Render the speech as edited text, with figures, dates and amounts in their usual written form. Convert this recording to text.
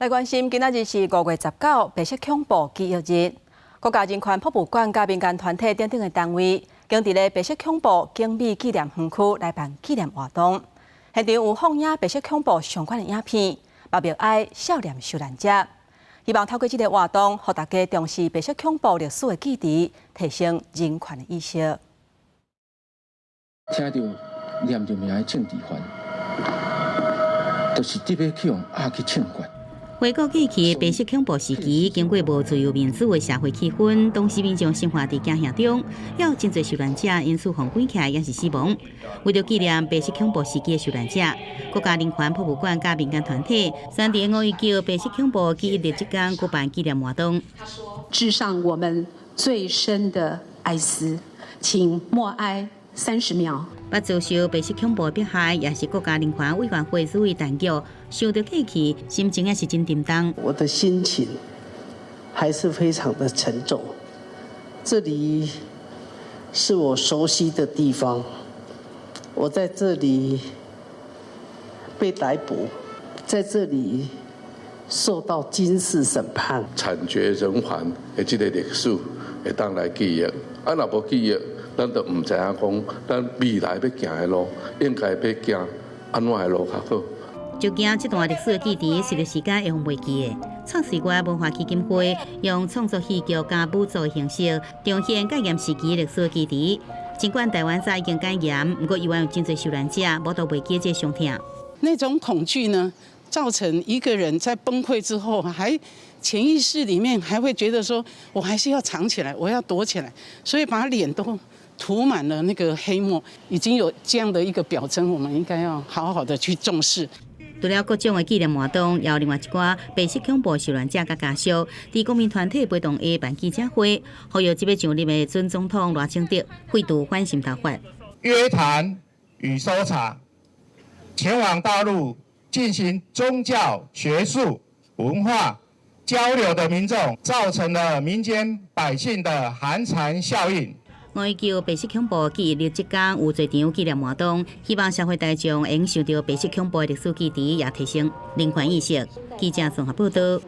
來關心，今仔日是5月19，白色恐怖記憶日。國家人權博物館佮民間團體等等的單位，經佇咧白色恐怖景美紀念園區來辦紀念活動。現場有放映白色恐怖相關的影片，嘛默哀悼念受難者。希望透過這个活動，予大家重視白色恐怖歷史的記憶，提升人權的意識。聽著念著名的政治犯，就是得欲去予押去槍決。回顧過去白色恐怖時期，經過無自由民主的社會氣氛，當時民眾生活佇驚嚇中，猶有真濟受難者因此予關起來，抑是死亡。為著紀念白色恐怖時期的受難者，國家人權博物館佮民間團體，選佇5.19白色恐怖記憶日這工舉辦紀念活動。致上我們最深的哀思，請默哀30秒。捌遭受白色恐怖迫害，也是國家人權委員會主委陳菊，想著過去，心情也是真沉重。我的心情還是非常的沉重。這裡是我熟悉的地方，我在這裡被逮捕，在這裡受到軍事審判。慘絕人寰的這个歷史會當來記憶，啊，若無記憶，咱就毋知影講，咱未來欲行的路，應該欲行按怎的路較好。就驚這段歷史的記憶，隨著時間會予忘記的。創歲月文化基金會用創作戲劇佮舞蹈的形式，重現戒嚴時期歷史記憶。儘管台灣早已經解嚴，毋過猶原有真濟受難者無法度袂記這傷痛。那種恐懼呢，造成一個人在崩潰之後，還潛意識裡面還會覺得說，我還是要藏起來，我要躲起來，所以把臉都塗滿了那個黑墨，已經有這樣的一個表徵，我們應該要好好的去重視。除了各種的紀念活動，也有另外一寡白色恐怖受難者佮家屬，佇公民團體陪同下辦記者會，呼籲這欲上任的準總統賴清德廢除反滲透法。約談與搜查，前往大陸進行宗教、學術、文化交流的民眾，造成了民間百姓的寒蟬效應。5.19白色恐怖記憶日這工有濟場紀念活動，希望社會大眾會用想著白色恐怖的歷史記憶，也提升人權意識。記者綜合報導。